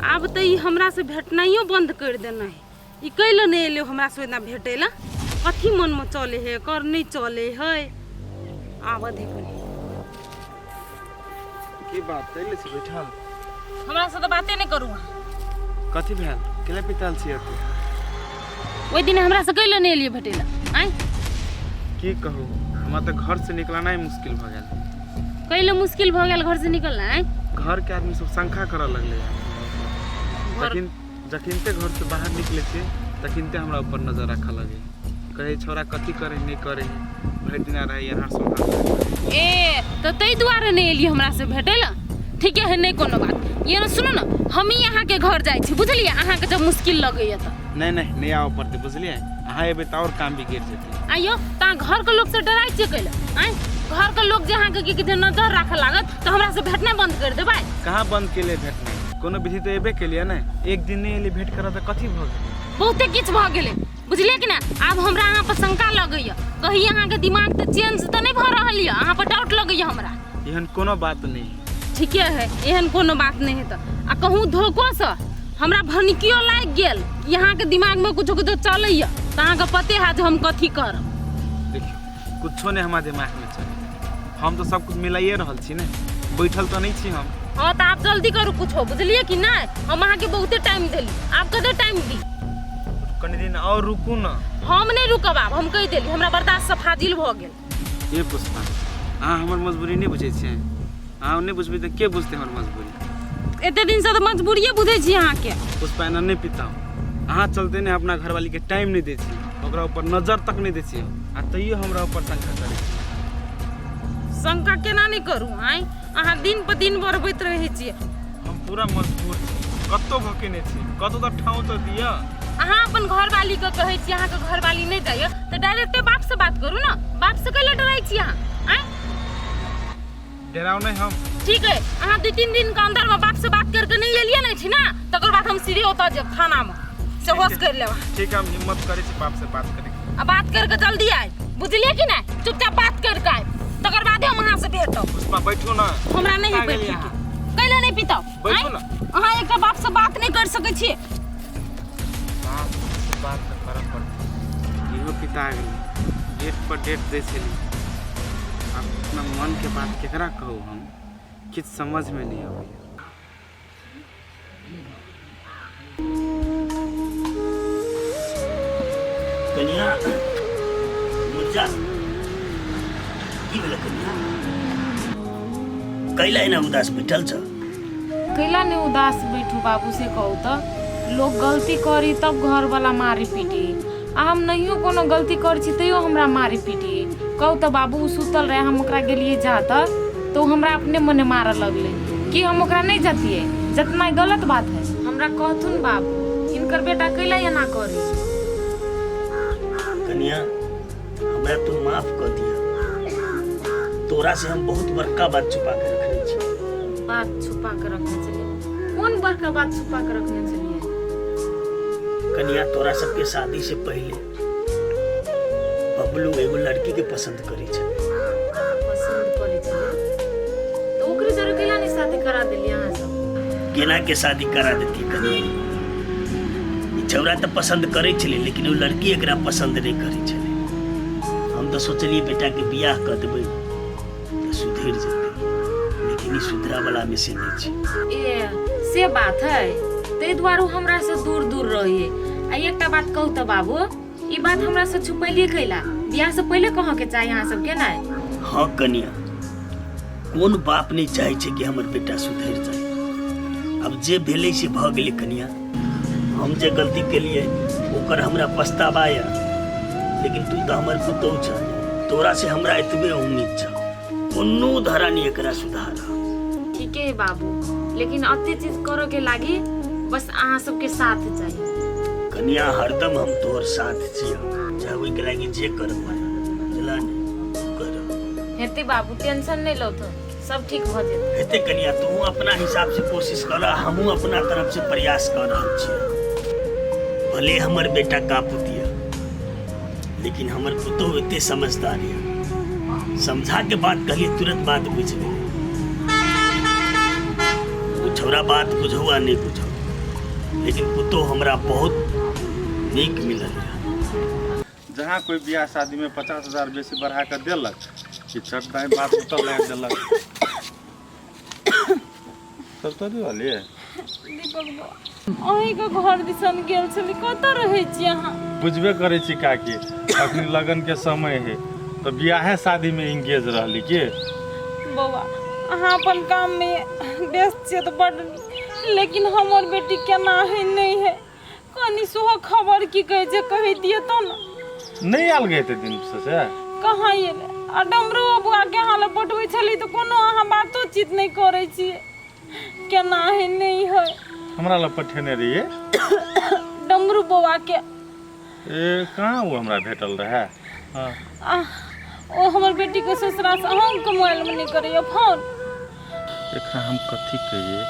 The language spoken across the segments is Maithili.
आब तऽ ई हमरासँ भेटनाइयो बन्द करि देने है। ई कैले नहि एलै हमरासँ ओहिना भेटै लए? कथी मनमे चलै है एकर, नहि चलै है? आबऽ दे कनि। की बात कैले छी बैठल? हमरासँ तऽ बाते नहि करू अहाँ। कथी भेल? केले पिताल छी एते? ओहि दिन हमरासँ कैले नहि एलियै भेटै लए, आँय? की कहू, हमरा तऽ घर से निकलनाइ मुश्किल भऽ गेल। कैले मुश्किल भऽ गेल घरसँ निकलनाइ, आँय? घर के आदमी सब शंका करऽ लगलै। जखन जखनिते घर से बाहर निकले छियै तखनिते हमरा ऊपर नजर राखऽ लगे, कहै छौड़ा कथी करे नहि करे, भरि दिना रहै यहाँ से वहाँ। ए तऽ ताहि दुआरे नहि एलियै हमरासँ भेटै लए। ठीके है, नहि कोनो बात। ये ने सुनू ने, हमही अहाँके घर जाइ छी, बुझलियै? अहाँके जब मुश्किल लगैए तऽ। नहि नहि, नहि आबऽ पड़तै, बुझलियै? अहाँ एबै तऽ आओर काम बिगड़ि जेतै। आइयो तऽ अहाँ घरके लोकसँ डराइ छियै कैले, आँय? घरके लोक जे अहाँके की कहै छै नजर राखऽ लागत तऽ हमरासँ भेटनाइ बन्द करि देबै? कहाँ बन्द केलियै भेटनाइ? कोनो विधि तऽ एबे केलियै ने। एक दिन नहि एलियै भेँट करऽ तऽ कथी भऽ गेलै? बहुते किछु भऽ गेलै, बुझलियै कि नहि? आब हमरा अहाँ पर शंका लगैए। कही अहाँके दिमाग तऽ चेंज तऽ नहि भऽ रहल यऽ? अहाँ पर डाउट लगैए हमरा। एहन कोनो बात नहि है। ठीके है, एहन कोनो बात नहि है तऽ आ कहूँ धोखोसँ हमरा भनकियो लागि गेल कि अहाँके दिमागमे कुछो कुछो चलैए तऽ अहाँके पते है जे हम कथी करब। देखियौ, कुछो नहि हमरा दिमागमे चलै, हम तऽ सब कुछ मिलाइए रहल छी ने, बैठल तऽ नहि छी हम। हँ तऽ आब जल्दी करू कुछो, बुझलियै कि नहि? हम अहाँके बहुते टाइम देली, आब कते टाइम दी? कनि दिन आओर रुकू ने। हम नहि रुकब आब, हम कहि देली, हमरा बर्दाश्तसँ फाजिल भऽ गेल। ये पुष्पा, अहाँ हमर मजबूरी नहि बुझै छियै। अहाँ नहि बुझबै तऽ के बुझतै हमर मजबूरी? एते दिनसँ तऽ मजबूरिए बुझै छी अहाँके। पुष्पा, एना नहि पिताउ। अहाँ चलते ने अपना घरवालीके टाइम नहि दै छी, ओकरा ऊपर नजर तक नहि दै छियै, आ तैयो हमरा ऊपर शंका करै छी। शंका केना नहि करू, आँय? अहाँ दिन पर दिन बढ़बैत रहै छियै। हम पूरा मजबूर छी, कतहु भकेने छी, कतहु तऽ ठाँव तऽ दिअ। अहाँ अपन घरवालीके कहै छी अहाँके घरवाली नहि जाइए तऽ डायरेक्टे बापसँ बात करू ने। बापसँ कैले डराइ छी अहाँ, आँय? डराउ नहि हम। ठीक है, अहाँ 2-3 दिन के अंदर में बाप से बात करके नहीं एलिए नहीं छी ना, तकर बाद हम सीधे ओतऽ जायब थाना में से होश कर लेब। ठीक है, हम हिम्मत करै छी बाप से बात करे। आ बात करके जल्दी आए, बुझलिए कि नहीं? चुपचाप बात करके आए, तकर बाद हम अहाँ से भेटब। पुष्पा, बैठू ना। हमरा नहीं पिता बैठे गेलियै के। अहाँ। कैले नहीं पिताओ? बैठू ना। अहाँ एकटा बाप से बात नहीं कर सकै छियै। बाप से बात तऽ करऽ पड़तै। इहो पिता गेलै, डेट पर डेट दै छली। आब अपना मनके बात केकरा कहू हम, किछु समझमे नहि अबैए। कनिया मुर्जा, की भेलै कनिया? कैला एना उदास बैठल छ? कैला नहीं उदास बैठू बाबू, से कहू तऽ? लोग गलती करी तब घर वाला मारी पीटी, आ हम नहियो कोनो गलती करै छी तैयो हमरा मारी पीटी। कहू तऽ बाबू, ओ सुतल रहे, हम ओकरा गेलियै जा तऽ ओ हमरा अपने मने मारऽ लगलै कि हम ओकरा नहि जतियै। जतना गलत बात है। हमरा कहथुन बाबू, हिनकर बेटा कैला एना करी? कनिया, हमरा तू माफ कर दिया। तोरा से हम बहुत बड़का बात छुपा के रखने छी। बात छुपा के रखने छलियै? कोन बड़का बात छुपा के रखने छलियै? कनिया, तोरा सबके शादी से पहले बबलू एगो लड़की के पसंद करी छलै। पसंद करै छलै तऽ ओकरे जरे कैला नहि शादी करा देलियै अहाँ सब? केना के शादी करा देती कनिया? ई छौड़ा तऽ पसंद करै छलै, लेकिन ओ लड़की एकरा पसंद नहीं करै छलै। हम तऽ सोचलियै बेटा के बियाह कऽ देबै तऽ सुधरि जेतै, लेकिन ई सुधरा वाला में से नहीं छै। ए से बात है, ताहि दुआरे ओ हमरा से दूर दूर रहिए। आ एकटा बात कहू तऽ बाबू, ई बात हमरा से छुपैलिए कैला? बियाह से पहिले कहऽ के चाही अहाँ सबके ने। हाँ कनिया, कोन बाप नहीं चाहे छै कि हमर बेटा सुधरि जाए? अब जे भेलै से भऽ गेलै कनिया। हम जे गलती केलिए ओकर हमरा पछतावा यऽ, लेकिन तू तऽ हमर पुतहु छ, तोरा से हमरा एतबे उम्मीद छ, कोनो धारा नहीं एकरा सुधार। ठीके है बाबू, लेकिन अते चीज करऽ के लागी बस अहाँ सबके साथ चाहिए। कनिया, हरदम हम तोहर साथ छियै, चाहे ओहिके लागी जे कर पड़े, बुझला ने? कर हेतै बाबू, टेंशन नहीं लो, तो सब ठीक भऽ जेतै। हेतै कनिया, तू अपना हिसाब से कोशिश कर, हमहूँ अपना तरफ से प्रयास कर रहल छियै। भले हमर बेटा कापूत यऽ, लेकिन हमर पुतोहु एते समझदार यऽ, समझा के बात कहलियै तुरंत बात बुझि गेलै। ओ छौड़ा बात बुझौ आ नहि बुझौ, लेकिन पुतोह हमरा बहुत नीक मिलल यऽ। जहाँ कोई बियाह शादी में 50,000 बेसी बढ़ा के देलक कि चट दाई बात उतर लागि देलक सब तो वाली दीपक बौआ अहीँके घर दिसन गेल छली, कतऽ रहै छी अहाँ? बुझबे करै छी काकी, अखनी लगन के समय है तऽ बियाहे शादी में इंगेज रहली के। बौआ अहाँ अपन काम में व्यस्त छियै तऽ बड्ड नीक, लेकिन हमर बेटी केना है नहि है कनि सेहो खबर की कहै छै कहि दिअ तऽ ने। नहि आयल गए एते दिन से से? कहाँ एलै? आ डमरू बौआके अहाँ लग पठबै छली तऽ कोनो अहाँ बातोचीत नहि करै छियै, केना है नहि है। हमरा लग पठेने रहियै डमरू बौआके। ए कहाँ ओ हमरा भेटल रहै? हाँ। आह, ओ हमर बेटीके ससुरासँ अहाँके मोबाइलमे नहि करैए फोन। एकरा हम कथी कहिए,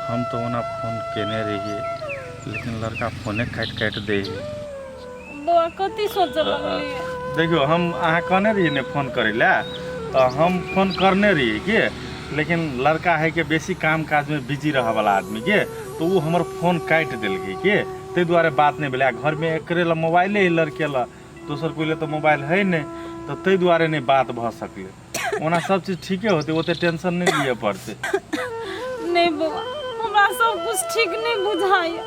हम तऽ ओना फोन केने रहिए लेकिन लड़का फोने काटि काटि दै है। बौआ कथी सोचऽ लगलियै? देखियौ हम अहाँ कहने रहियै ने फोन करै लए, तऽ हम फोन करने रहियै के, लेकिन लड़का है के बेसी काम काजमे बिजी रहऽवला आदमी के, तऽ ओ हमर फोन काटि देलकै के, ताहि दुआरे बात नहि भेलै। आ घरमे एकरे लए मोबाइले है लड़के लए, दोसर कोइ लए तऽ मोबाइल है नहि, तऽ ताहि दुआरे नहि बात भऽ सकलै। ओना सब चीज ठीके होतै, ओते टेंशन नहि लिअ पड़तै। नहि बौआ हमरा सब कुछ ठीक नहि बुझाइए।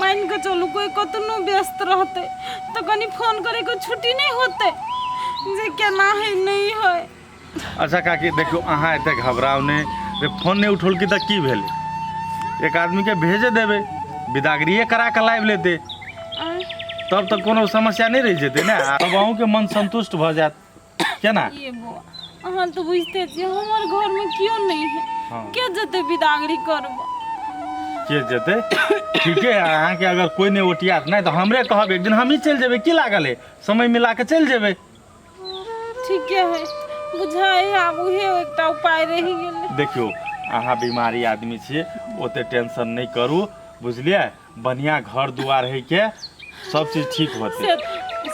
मानि कऽ चलू कोइ कतनो व्यस्त रहतै तऽ कनि फोन करैके छुट्टी नहि होतै जे केना है नहि है। अच्छा काकी देखियौ अहाँ एते घबराउ नहि, रे फोन नहि उठौलकै तऽ की भेलै, एक आदमीके भेजे देबै, विदागरिए करा कऽ लाबि लेतै, तब तऽ कोनो समस्या नहि रहि जेतै ने, तब अहूँके मन सन्तुष्ट भऽ जायत। केना? ये बौआ अहाँ तऽ बुझिते छियै हमर घरमे केओ नहि है। हाँ। के जेतै विदागरी करबऽ? के जेतै? ठीके है, अहाँके अगर कोइ नहि ओटियात नहि तऽ हमरे कहब, एक दिन हमही चलि जेबै, की लागल है, समय मिला कऽ चलि जेबै। ठीके है, बुझाइ है आब उहे एकटा उपाय रहि गेलै। देखियौ अहाँ बीमारी आदमी छियै, ओते टेंशन नहि करू, बुझलियै? बढ़िया घर दुआर है के सब चीज ठीक होते।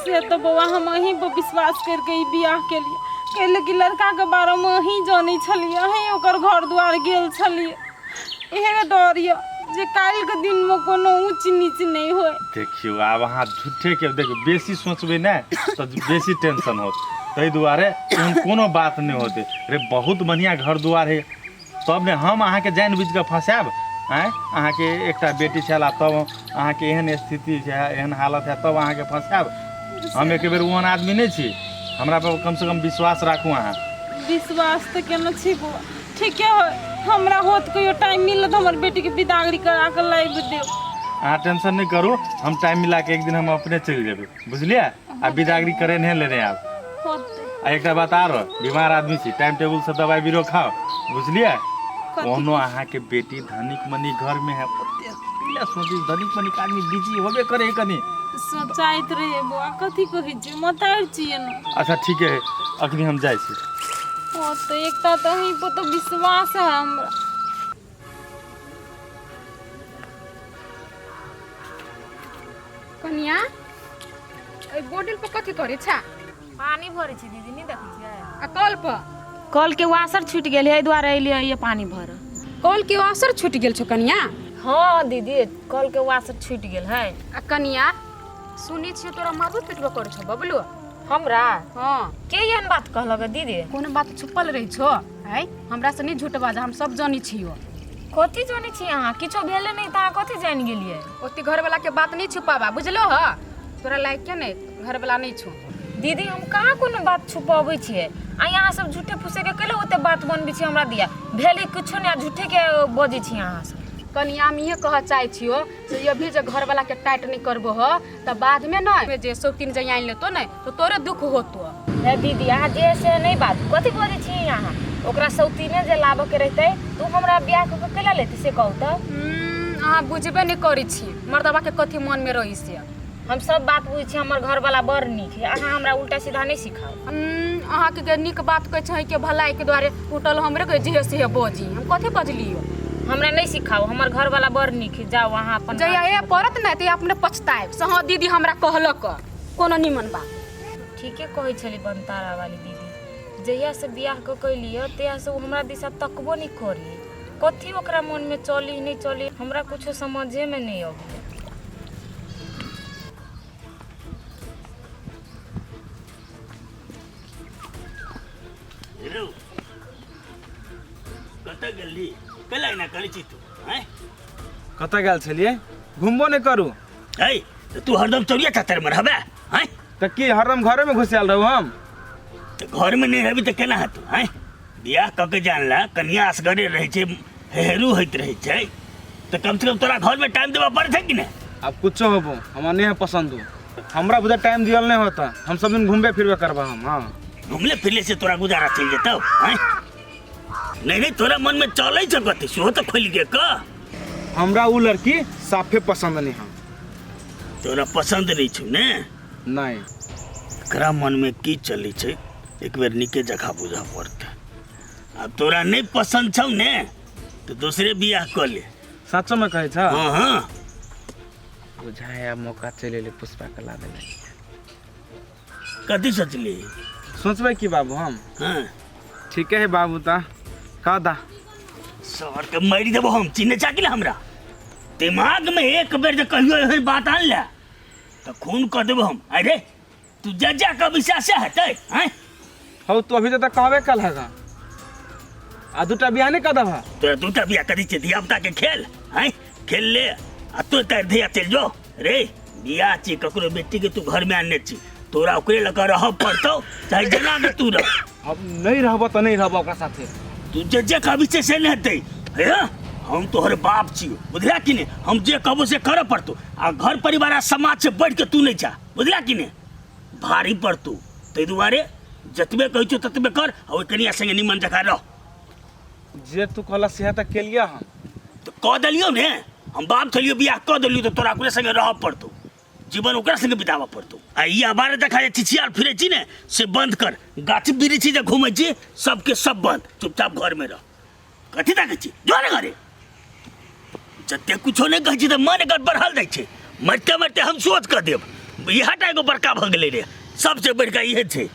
से तऽ बौआ हम अहीं पर विश्वास करके ई बियाह केलियै, कैले कि लड़काके बारेमे अहीं जानै छलियै, अहीं ओकर घर दुआर गेल छलियै। इहे डर यऽ जे काल्हिके दिनमे कोनो ऊँच नीच नहि होय। देखियौ आब अहाँ झूठे के देखियौ बेसी सोचबै ने तऽ बेसी टेंशन होत, ताहि दुआरे एहन कोनो बात नहि होतै। रे बहुत बढ़िया घर दुआर है, तब ने हम अहाँके जानि बुझि कऽ फँसायब? आँय अहाँके एकटा बेटी छल आ तब अहाँके एहन स्थिति छै, एहन हालत है, तब अहाँके फँसायब? हम एक बेर ओहन आदमी नहि छी, हमरा पर कमसँ कम विश्वास राखू अहाँ। विश्वास तऽ केने छी बौआ, ठीके है, हमरा होत कहियो टाइम मिलत हमर बेटीके विदागरी करा कऽ लाबि देब। अहाँ टेंशन नहि करू, हम टाइम मिला के एक दिन हम अपने चलि जेबै, बुझलियै? आ विदागरी करे नहि लेने आयब। होतै। आ एकटा बात आरो, बीमार आदमी छी, टाइम टेबुल से दवाई बीरो खाओ, बुझलियै? ओनो अहाँके बेटी धनिक मनी घर में है, ओते पीला सोची धनिक मनिक आदमी बिजी होबे करे है कनी। सोचाइत रहियै बौआ, कथी कहै छियै, मतारि छियै ने। अच्छा ठीके है, अखनी हम जाइ छी। ओ तऽ एकटा तऽ अहीं पर तऽ विश्वास है हमरा। कनिया एहि बोतल पर कथी करै छा? पानी भरै छी दीदी, नहि देखै छियै? आ कल पर? कल के वासर छूटि गेल है, एहि दुआरे एलियै ये पानी भर। कल के वासर छूटि गेल छौ कनिया? हाँ दीदी, कल के वासर छूटि गेल है। आ कनिया सुनै छियै तोरा मारबो पिटबो करै छौ बबलू? हमरा? हाँ। के एहन बात कहलक दीदी? कोनो बात छुपल रहै छौ? आँय हमरा से नहि झूठ बाज, हम सब जानै छियौ। कथी जानै छी अहाँ? किछो भेलै नहि तऽ अहाँ कथी जानि गेलियै? ओते घरवाला के बात नहि छुपाबा, बुझलो ह? तोरा लायक के नहि घरवाला नहि छौ। दीदी हम कहाँ कोनो बात छुपाबै छियै? आ अहाँ सब झूठे फूसे के कैले ओते बात बनबै छियै? हमरा दिया भेलै किछो नहि आ झूठे के बजै छी अहाँ सब। कनिया हम इहे कहऽ चाहै छियौ से अभी जे घरवाला के टाइट नहि करबो ह तऽ बाद में ने जे शौकीन जे आनि लेतो ने तो तोरे दुख होतो। हे दीदी अहाँ जे से नहि बाजू, कथी बजै छी अहाँ? ओकरा शौकीने जे लाबऽ के रहितै तऽ ओ हमरा बियाह कऽ के कैला लेतै से कहू तऽ? अहाँ बुझबे नहि करै छी मर्दबा के कथी मन में रही से। हम सब बात बुझै छी, हमर घरवाला बड़ नीक है, अहाँ हमरा उल्टा सीधा नहि सिखाउ। अहाँके जे नीक बात कहै छै के भलाई के द्वारे उठल हमरे के जे से बजी, हम कथी बजलियो? हमरा नहि सिखाउ, हमर घरवाला बड़ नीक है, जाउ अहाँ अपन। जहिया ए पड़त ने तहिया अपने पछताएब से हाँ दीदी हमरा कहलक कोनो नीमन बात। ठीके कहै छली बनतारा वाली दीदी, जहिया से बियाह कऽ के एलियै तहिया से ओ हमरा दिशा तकबो नहि करी। कथी ओकरा मनमे चली नहि चली हमरा कुछो समझेमे नहि अबैए। हेलो, कतऽ गेली? कैला एना करै छी तू, आँय? कतऽ गेल छलियै? घुमबो नहि करू। है तऽ तू हरदम चोरिया चातर मे रहबे, आँय? तऽ की हरदम घरेमे घुसायल रहू हम? तऽ घरमे नहि रहबी तऽ केना हेतौ, आँय? बियाह कऽ के जानला कनिया असगरे रहै छै, हेहरू होइत रहै छै, तऽ कमसँ कम तोरा घरमे टाइम देबऽ पड़ै छै कि नहि? आब कुछो होबो हमरा नहि है पसंद। हो हमरा बुझा टाइम दियल नहीं होता, हम सब दिन घूमबे फिरबे करबा हम। हाँ, घूमले फिरले से तोरा गुजारा चलि जेतौ, आँय? नहीं नहीं, तोरा मन में चलै छौ कथी सेहो तऽ खोलि के कह। हमरा उ लड़की साफे पसंद नहीं है। तोरा पसंद नहीं छौ ने? नहीं। एकरा मन में की चलै छै एक बेर नीके जगह बुझऽ पड़तै। आब तोरा नहीं पसंद छौ ने तऽ दोसरे बियाह कऽ ले। सचो में कहै छ? हाँ हाँ। बुझाया मौका चलि एलै पुष्पा के लाबे लए। कथी सोचली? सोचबै की बाबू हम? हाँ। ठीके है बाबू, तऽ कह दा। सर के मारि देबो हम, चिन्है छा कि ने हमरा? दिमाग में एक बेर जे कहियो एहन बात आन ले तऽ खून कऽ देबो हम। अरे तू जा जा कऽ विश्वास हेतै, आँय? हौ तू अभी तक कहबे कल है आ दूटा बियाह नहीं कऽ देबह? तोरा दूटा बियाह करी छै धिया पुता के खेल, आँय? खेल ले आ तो तार धिया चलि जो रे। बियाह छी, ककरो बेटी के तू घर में आनने छी, तोरा ओकरे लऽ कऽ रहऽ पड़तौ, चाहे जेना के तू रह। अब नहीं रहबो तऽ नहीं रहबो ओकरा साथे। तू जे जे कहबी से से नहीं हेतै। हे हम तोहर बाप छियौ, बुझला कि नहि? हम जे कहबो से करऽ पड़तौ। आ घर परिवार आ समाज से बढ़ि के तू नहीं छा, बुझला कि नहि? भारी पड़तौ, ताहि दुआरे जतबे कहै छियौ ततबे कर आ ओहि कनिया संगे निमन जकाँ रह। जे तू कहला सेहे तऽ केलियै हम। तऽ कऽ देलियौ ने, हम बाप छलियौ बियाह कऽ देलियौ, तऽ तोरा ओकरे संगे रहऽ पड़तौ, जीवन ओकरा संगे बिताबऽ पड़तौ। आ ई आवारा देखा जे छिछियाल फिरै छी ने से बंद कर। गाछ वृक्ष जे घूमै छी सबके सब बंद, चुपचाप घरमे रह। कथी ताकै छी? जो ने घरे। जते कुछो नहि कहै छी तऽ मन एकर बढ़ल जाइ छै। मरिते मरिते हम सोच कऽ देब, इएह टा एगो बड़का भऽ गेलै रे, सबसे बड़का इहे छै।